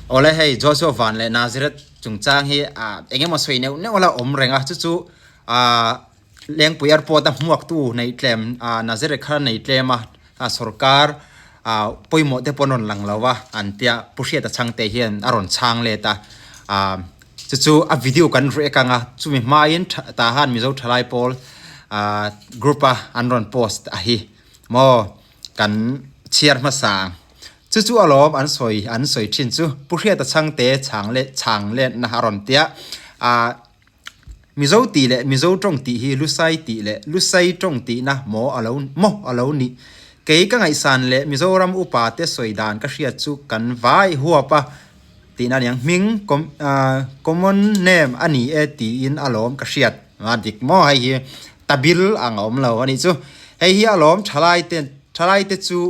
Awle hei Joshua Van leh Nazareth chungchang hi eng emaw sawi neuh neuh la awm reng a, chu chu Lengpui Airport a hmuaktu nei tlem Nazareth kha nei tlem a sorkar pawimawh te pawh an rawn lang lo a an tia Pu Hriata Chhangte hian a rawn chhang let a chu chu a video kan rek ang a chumi hmain tah han Mizo thalai pawl group a an rawn post a hi maw kan chhiar hmasa ang chu chu alawm an sawi an sawi thin chu Pu Hriata Chhangte chhang leh chhang letna a rawn tia ah Mizo tih leh Mizo tawng tih hi Lusai tih leh Lusai tawng tihna maw alo maw alo nih kei ka ngaihsan leh Mizoram upa te sawi dan ka hriat chu kan vai huap a tihna aniang hming common name a ni e tiin alawm ka hriat a dik maw hei hi tabil ang a awm lo a nih chu hei hi alawm thalai te thalai te chu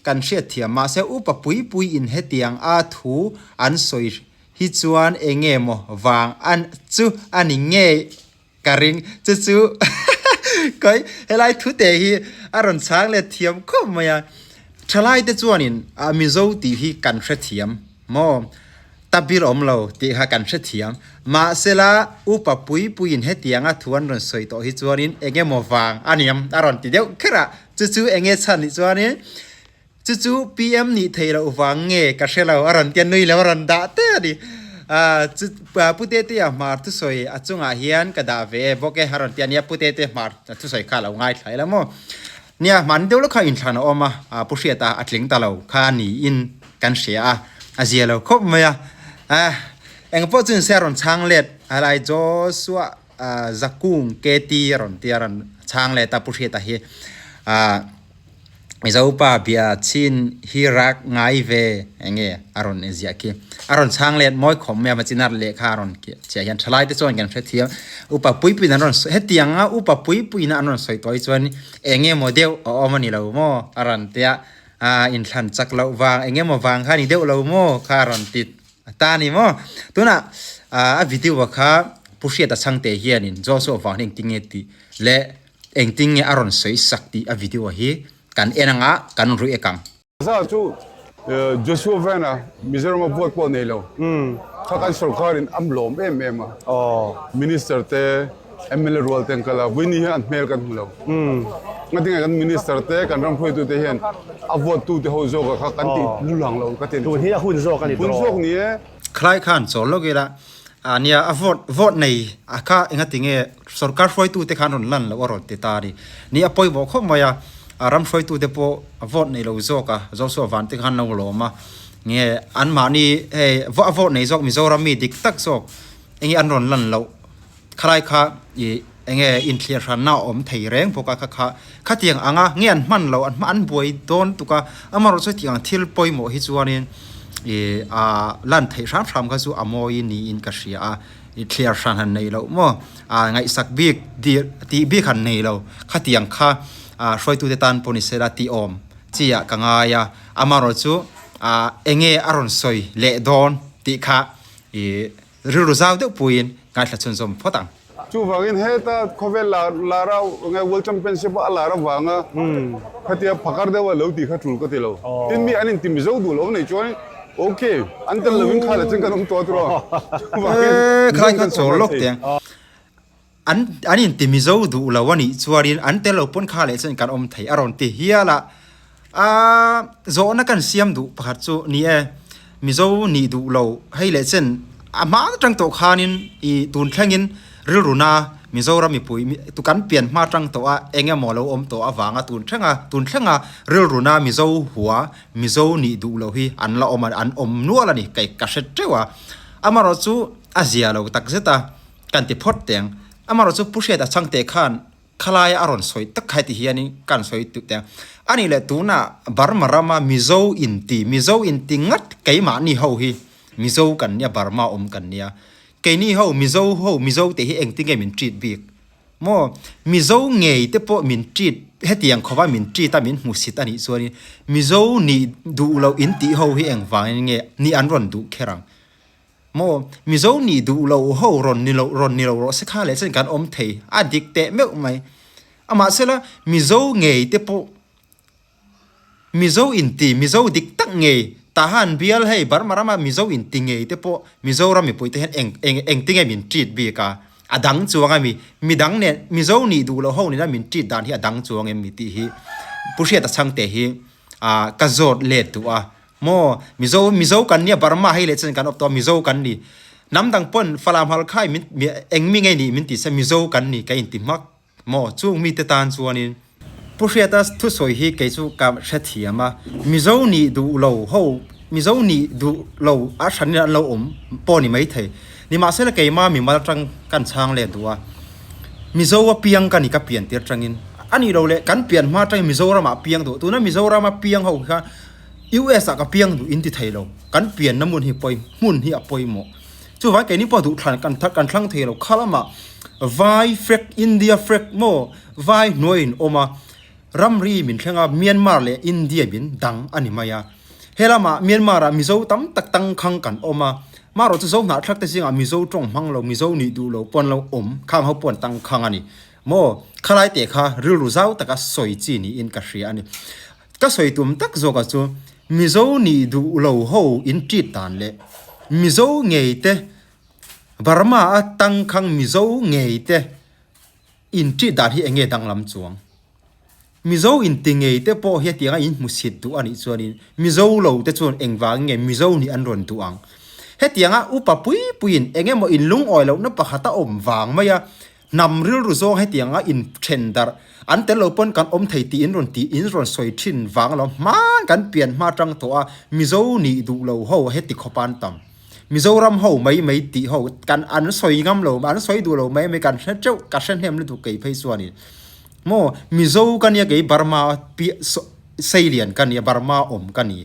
kan hriat thiam mahse upa pui pui in hetiang a thu an sawi hi chuan enge maw vang an chu a ni ngei ka ring chu chu kawi helai thu te hi a rawn chhang let thiam khawp mai a thalai te chuanin a Mizo tih hi kan hrethiam maw tabil awm lo tih kha kan hrethiam mahsela upa pui puiin hetianga thu an rawn sawi tawh hi chuanin enge maw vang a niam a rawn ti deuh kher a chu chu enge chhan nih chuanin Chu chu PM nih theih loh vang nge ka hre lo, a rawn tia nui lo a rawn dah te a ni. Chu Pu Tetea hmar thusawi a chungah hian ka dah ve e bawk e a rawn tia nia Pu Tetea hmar thusawi kha a lo ngaithla ila maw. Nia hmani deuh lawk kha inthlan a awm a, Pu Hriata a tling ta lo kha niin kan hria a, a zia lo khawp mai a. Engpawh chu inse a rawn chhang let helai Joshua Zakung KT a rawn tia a rawn chhang let a Pu Hriata hi. Mizo pa bia chin hi rak ngai ve enge a rawn inziah khi a rawn chhang let mawi khawp mai a machinar lehkha a rawn chiah hian thalai te chuan kan hrethiam upa puipuiin an rawn sawi hetiang a upa puipuiin an rawn sawi tawh hi chuan enge maw deuh a awm a ni lo maw a rawn tia a inthlan chak loh vang enge maw vang kha a ni deuh lo maw kha a rawn ti ta a ni maw tunah a video ah kha Pu Hriata Chhangte hianin Joshua vang hi engtin nge tih leh Engtin nge a rawn sawi sak tih a video hi kan en anga kan ruih ek ang. Za chu Joshua Van-a Mizoram a vote pawh nei lo kha kan sorkar in am lawm em em a, Minister te mla rual te an kal a, Vawini hian an hmel kan hmu lo. Ngatinge kan Minister te kan ram hruaitu te hian a vote tu te ho zawk a kha kan tih lulang lo ka ti a ni. Tun hi a hun zawk a ni Hun zawk ni e. Khalai khan chawl lawk ila A nia, a vote vote nei a kha engati nge sorkar hruaitute khan rawn lan loh a rawn ti ta a ni. Ni a pawimawh khawp mai a, a ram hruaitute pawh a vote nei lo zawk a, Joshua Vante khan lo lawm a, nge anmahni hei a vote nei zawk Mizoram mi dik tak zawk enge an rawn lan loh khalai kha ih enge inthliar hranna a awm thei reng bawk a kha kha khatiang anga nge an hman loh an hma an buai dawn tuk a amaherawhchu chutiang ang thil pawimawh hi chuanin ih ah lan theih hram hram kha chu a mawi niin ka hria a ih thliar hran han neih loh maw ah ngaihsak bik dir tih bik han nei lo khatiang kha ah hruaitute tan pawh ni sela tih awm chi ah ka ngai a amaherawhchu ah enge a rawn sawi leh dawn tih kha ih Rilru zau deuh puiin ngaithla chhunzawm phawt ang. Chuvangin heta khawvel lar lar a nge World Championship a lar avanga khatia phakar deuha lo tih kha tul ka ti lo. Tin mi an inti Mizo duh lo nei chuan ok an tel lovin kha la chen kan awm tawh a tiraw. Chuvangin Mizo in kan chawl lawk teh ang. An an inti Mizo duh lo a nih chuanin an tel lo pawn kha leh chuan kan awm thei a rawn ti hial a. Aaa zawhna kan siam duh pakhat chu ni e, Mizo nih duh lo hei leh chen a hma atang tawh khanin ih tun thlengin rilruna Mizoram mipui tu kan pian hma atang tawh a eng emaw lo awm tawh avanga tun thlenga tun thlenga rilruna Mizo hua Mizo nih duh loh hi an la awm a an awm nual a ni kei ka hre teuh a. Amaherawhchu a zia lo takzet a. Kan ti phawt teng. Amaherawhchu Pu Hriata Chhangte khan khalaia a rawn sawi tak kha heti hianin kan sawi duh teng. A nih leh tunah Burma rama Mizo inti, Mizo inti ngat keimahni ho hi Mizo kan nia Burma awm kan nia. Keini ho Mizo ho Mizo tih hi engtin nge min treat bik? Maw Mizo ngei te pawh min treat hetiang khawpa min treat a min hmusit a nih chuanin Mizo nih duh loh intih ho hi engvangin nge nih an rawn duh kher ang? Maw, Mizo nih duh lo ho rawn ni lo rawn ni lo rawh se kha leh chuan kan awm thei a dik teh meuh mai. Amahsela Mizo ngei te pawh Mizo inti Mizo dik tak ngei Tahan bial hei Burma rama Mizo in ti ngei te pawh Mizoram mipui te hian eng eng engtinge min treat bik a, a dang chuang a mi, midang nen Mizo nih duh loh ho nena min treat dan hi a dang chuang em mi tih hi Pu Hriata Chhangte hi ah ka zawt let duh a. Maw Mizo Mizo kan nia Burma hei leh chuan kan awp tawh a Mizo kan ni. Hnam dang pawn Falam Halkhai min eng mi ngei nih min ti se Mizo kan ni ka inti hmak. Maw chung mite tan chuanin. Pu Hriata thusawi hi kei chu ka hrethiam a, Mizo nih duh lo ho, Mizo nih duh lo a hranin an lo awm pawh ni maithei. Nimahsela keima mimal atang kan chhang let duh a, Mizo a piang ka ni ka pian tir atangin a nih lo leh kan pian hma atangin Mizoramah a piang duh. Tuna Mizorama piang ho kha US ah ka piang duh in ti thei lo. Kan pianna hmun hi pawi hmun hi a pawimawh. Chuvang keini pawh duhthlan kan kan thlang thei lo. Kha lamah vai flag India flag maw vai hnuai in awm a, ramri min thleng a Myanmar leh India min dang a ni mai a. He lamah Myanmar ah Mizo tam tak tangkhang kan awm a, marawh chu Zo hnahthlak te zingah Mizo tawng hmang lo, Mizo nih duh lo pawn lo awm khang ho pawh an tangkhang a ni. Maw khalai teh kha rilru zau taka sawi chi niin ka hria a ni. Ka sawi tum tak zawkah chu Mizo nih duh lo ho in treat dan leh Mizo ngei te Burma a tangkhang Mizo ngei te in treat dan hi enge danglam chuang. Mizo in ti ngei te pawh hi hetianga in hmusit duh a nih chuanin Mizo lo te chuan engvangin nge Mizo nih an rawn duh ang. Hetianga upa pui puiin engemaw in lungawi lohna pakhat a awm vang mai a Hnam rilru zawng hetianga in then darh an tel lo pawn kan awm thei tih in rawn tih in rawn sawi thin vang lo hman kan pian hma tang tawh a Mizo nih duh lo ho heti khawp an tam Mizoram ho mai mai tih ho kan an sawi ngam lo an sawi duh lo mai mai kan hre teuh ka hre hnem lutuk kei phei chuanin maw Mizo ka nia kei Burma pi Seilian ka nia Burma awm ka ni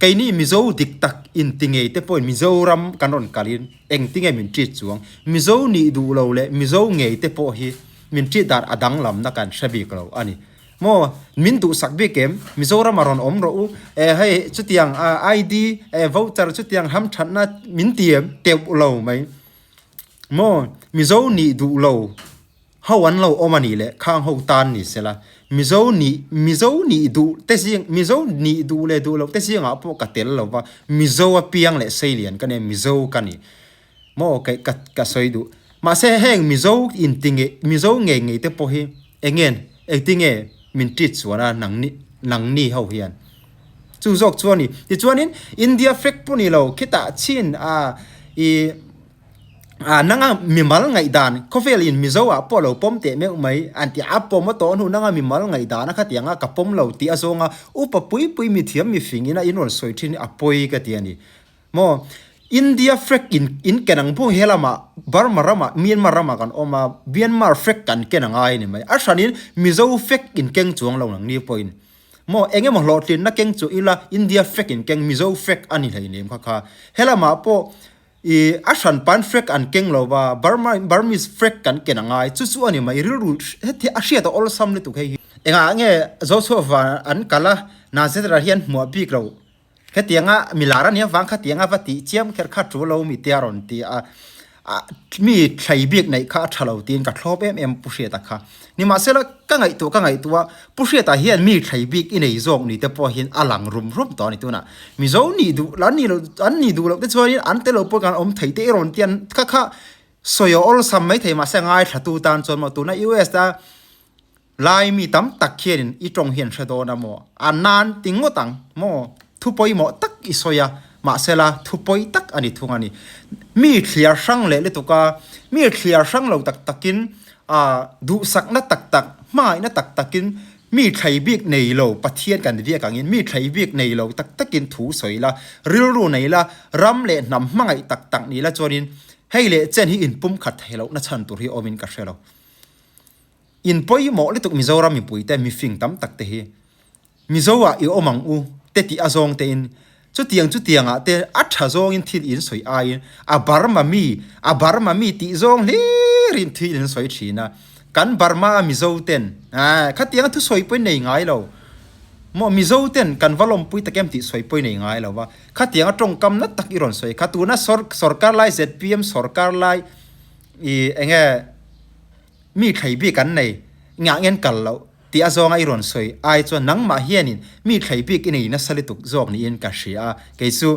keini Mizo dik tak in ti ngei te pawhin Mizoram kan rawn kalin Engtinge min treat chuang? Mizo nih duh lo leh Mizo ngei te pawh hi min treat dan a danglamna kan hre bik lo a ni. Maw? Min duhsak bik em? Mizoram a rawn awm rawh u. Eh hei chutiang ID eh voucher chutiang hamthatna min ti em? Teuh lo mai. Maw? Mizo nih duh lo. Ho an lo awm a nih leh khang ho tan ni sela, Mizo nih Mizo nih duh te zing Mizo nih duh leh duh loh te zingah pawh ka tel lo va, Mizo a piang leh seilian ka nia Mizo ka ni maw ka ka ka sawi duh. Mahse heng Mizo inti nge Mizo ngei ngei te pawh hi eng engtinge min treat chuan a nangni nangni ho hian chu zawk chu a ni. Tichuanin India flag pawh ni lo khitah chin a ih. Ah nanga mimal ngaihdan khawvel in Mizo ah pawh lo pawm teh meuh mai an ti a pawm a tawh hnu nanga mimal ngaihdan a khatiang a ka pawm lo tih a zawng a upa pui pui mithiam mifing in a in rawn sawi thin hi a pawi ka ti a ni maw India flag in in ken ang bung he lamah Burma ramah Myanmar ramah kan awm a Myanmar flag kan ken a ngai a ni mai a hran in Mizo flag in keng chuang lo nang ni pawhin maw eng emaw hlawhtlinna keng chu ila India flag in keng Mizo flag a ni hleinem kha kha he lamah pawh I a hran pan flag an keng lo va, Burma Burmese flag kan ken a ngai, chu chu a ni mai, rilru heti a hriat a awlsam lutuk hei hi. Engah nge Joshua van an kal a, Nazareth hian hmuah bik lo, hetianga mi lar a nih avang khatianga va tih chiam kher kha tul lo mi te a rawn ti a, mi thlei bik neih kha a tha lo tiin ka thlawp em em Pu Hriata kha. Nimahsela ka ngaihtuah ka ngaihtuah a, Pu Hriata hian mi thlei bik i nei zawk ni te pawh hian a lang rum rum tawh a ni tunah. Mizo nih duh an nih loh an nih duh loh te chuanin an tel lo pawh kan awm thei te i rawn tian kha kha sawi a awlsam mai thei mahse ngaithla tu tan chuan maw tuna US a lai mi tam tak khianin i tawng hi an hre dawn a maw a nan ti ngawt ang maw thu pawimawh tak i sawi a mahsela thu pawi tak a ni thung a ni. Mi thliar hrang leh lutuk a mi thliar hrang lo tak takin ah duhsakna tak tak hmangaihna tak takin Mi thlei bik nei lo Pathian kan viak angin mi thlei bik nei lo tak takin thu sawi la, rilru nei la, ram leh hnam hmangaih tak tak ni la chuanin hei leh chen hi inpumkhat thei lohna chhan tur hi awmin ka hre lo. In pawimawh lutuk Mizoram mipuite mifing tam tak te hi Mizo ah i awm ang u te tih a zawng te in chutiang chutiang ah te a tha zawngin thil in sawi aiin a Burma mi a Burma mi tih zawng hlir in thil in sawi thin a kan Burma a Mizo ten eh khatiang a thusawi pawhin nei ngai lo maw Mizo ten kan va lawmpui tak em tih sawi pawhin nei ngai lo va khatiang a tawngkam na tak i rawn sawi kha tuna sawr sawrkar lai zpm sawrkar lai ih eng nge mi thlei bik an nei ngah ngen kal loh. tih a zawnga i rawn sawi ai chuan nangmah hianin mi thlei bik i nei nasa lutuk zawk niin ka hria a, kei chu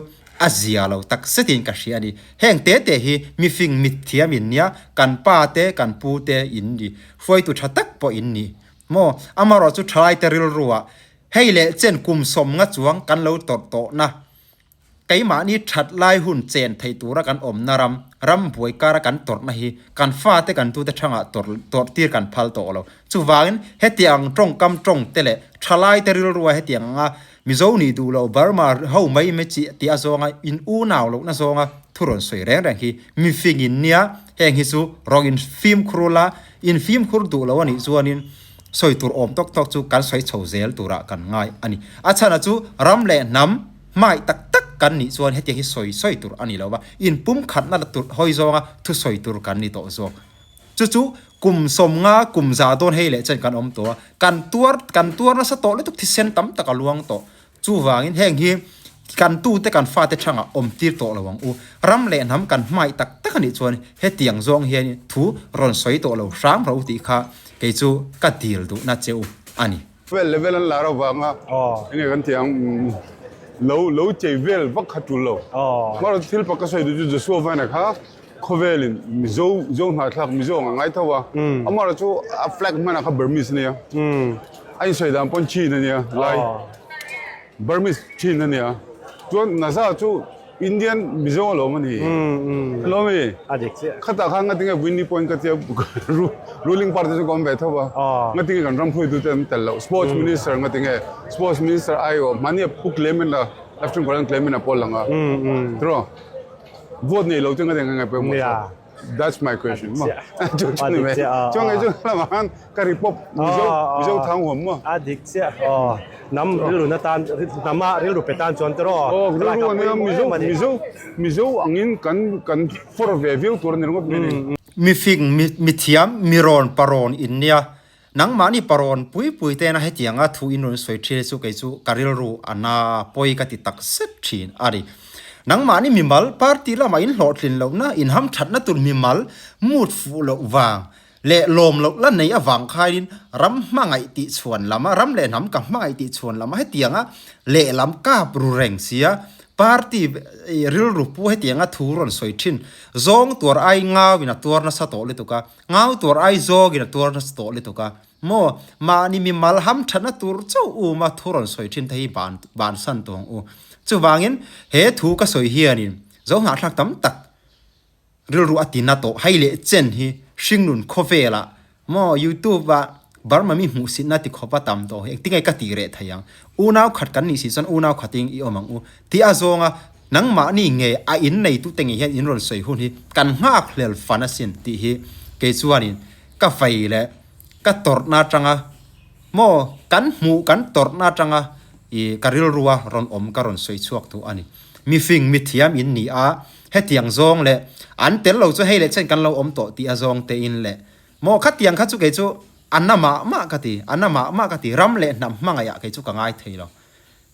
a zia lo tak zetin ka hria a ni. Heng te te hi mifing mitthiam in nia, kan pa te kan pu te in ni, hruaitu tha tak pawh in ni maw? Amaherawhchu chu thalaite rilruah hei leh chen kum sawmnga chuang kan lo tawrh tawhna Keimahni that lai hun chen thei tura kan awmna ram, ram buai kara kan tawrhna hi kan fate kan tute thangah tawrh tawrhtir kan phal tawh lo. Chuvangin hetiang tawngkam tawng te leh thalaite rilrua hetiang anga Mizo nih duh loh Burma ho mai mai chi tih a zawnga in unau lohna zawnga thu rawn sawi reng reng hi mifing in nia heng hi chu rawng in fimkhur ula in fimkhur duh lo a nih chuanin sawi tur awm tawk tawk chu kan sawi chho zel turah kan ngai a ni. A chhanah chu ram leh hnam hmai tak tak kan nih chuan hetiang hi sawi sawi tur a ni lo va, inpumkhatna la tur hawi zawnga thu sawi tur kan ni tawh zawk. Chu chu kum sawmnga kum za dawn hei leh chen kan awm tawh a, kan tuar kan tuar nasa tawh lutuk thisen tam tak a luang tawh. Chuvangin heng hi kan tute kan fate thangah awm tir tawh lo ang u. Ram leh hnam kan hmai tak tak a nih chuan hetiang zawng hian thu rawn sawi tawh lo hram ro tih kha kei chu ka dil duhna che u a ni. Vel level an lar avanga enge kan tih ang lo lo chei vel vak kha tul lo. Hmar thil pakhat ka sawi duh chu Joshua Vine-a kha khawvelin Mizo Zo hnahthlak Mizo ang a ngai tho a, amaherawhchu chu a flag hmanah kha Burmese a nia, a insawi dan pawn Chin a nia lai Burmese Chin a nia, chuan Naza chu Indian Mizo alawm a ni alawm i khatah khan ngatinge Winnie pawhin ka tia ruling party chu ka awm ve tho a, ngatinge kan ram hruaitute an tel loh sports minister ngatinge sports minister aiawh mahni a pu Clement a Lieutenant Colonel Clement a pawh lang a tiraw. Vote nei lo chu nga ngai pawimawh Yeah. That's my question. A dik chiah. Chu chu ni A dik mai. chiah, aw, Chuan ngai aw. chu lamah khan ka ri pawp Mizo Aw, Mizo aw. thang huam maw. A dik chiah. Aw. Hnam rilru na tan hnama rilru pe tan chuan tiraw. Aw Ka rilru lai ania kha pawimawh Mizo em a ni. Mizo Mizo angin kan kan for ve viau tur a ni ringawt mai ni. Mifing mi mithiam mirawn parawn in nia nangmahni parawn pui pui tena hetianga thu in rawn sawi thin hi chu kei chu ka rilru a na pawi ka ti tak zet thin a ni. Nangmahni mimal party lamah in hlawhtlin lohna in hamthatna tur mimal mut fuh loh vang leh lawm loh la nei avang khain ram hmangaih tih chhuan lama ram leh hnam ka hmangaih tih chhuan lama hetianga lehlam kap ru reng sia Party rilru pu hetianga thu rawn sawi thin zawng tuar ai ngauin a tuar nasa tawh lutuk a, ngau tuar ai zawngin a tuar nasa tawh lutuk a, maw mahni mimal ham thatna tur chauh uma thu rawn sawi thin te hi ban bansan tawh ang u. Chuvangin he thu ka sawi hianin Zohnahthlak tam tak Rilru a ti na tawh hei leh chen hi hringnun khawvelah maw youtube ah Burma mi hmuhsitna ti khawp a tam tawh hi engtinge ka tih reh thei ang unau khat kan nih si chuan unau khatin i awm ang u tih a zawnga nangmahni nge a in neitute ngei hian in rawn sawi hun hi kan nghak hlel fan asin tih hi kei chuanin ka vei leh ka tawrhna atanga maw kan hmuh kan tawrhna atanga ih ka rilrua rawn awm ka rawn sawi chhuak duh a ni mifing mithiam in ni a. Hetiang zawng leh an tel lo chu hei leh chen kan lo awm tawh tih a zawng te in leh maw khatiang kha chu kei chu a na mah mah ka ti, a na mah mah ka ti, ram leh hnam hmangaih ah kei chu ka ngai thei lo.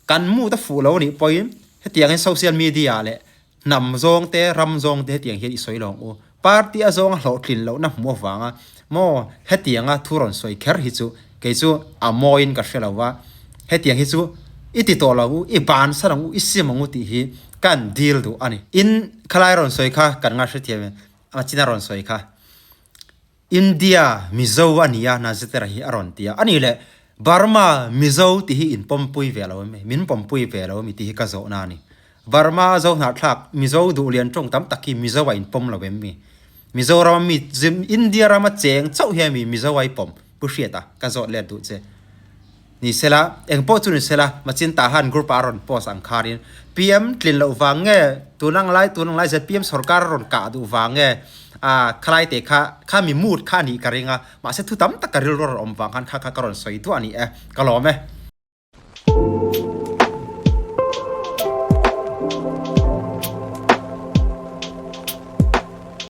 Kan mut a fuh lo anih pawhin hetiang hian social media leh hnam zawng te ram zawng te hetiang hian i sawi lo ang u. Party a zawng a hlawhtlin lohna hmuh avanga maw hetianga thu rawn sawi kher hi chu kei chu a mawiin ka hre lo va, hetiang hi chu i ti tawh lo u, i bansan ang u, i sim ang u tih hi kan dil duh a ni. In khalai rawn sawi kha kan nga hrethiam em? A chin a rawn sawi kha India Mizo a nia Nazitera hi a rawn ti a, a nih leh Burma Mizo tih hi in pawmpui ve lo em? Min pawmpui ve lo em tih hi ka zawhna a ni. Burma zo hnahthlak Mizo duh lian tawng tam tak hi Mizo a inpawm lo em mi? Mizoram a mi India rama cheng chauh hian mi Mizo a i pawm? Pu Hriata ka zawt let duh che. Ni sela, eng pawh chu ni sela, Machin tah han group ah a rawn post ang kharin PM tlin loh vang nge tun ang lai tun ang lai zpm sorkar a rawn kah duh vang nge ah khalai te kha kha mi mood kha a nih ka ring a, mahse thu tam tak ka rilru a rawn awm vang khan kha kha ka rawn sawi duah a ni e, ka lawm e.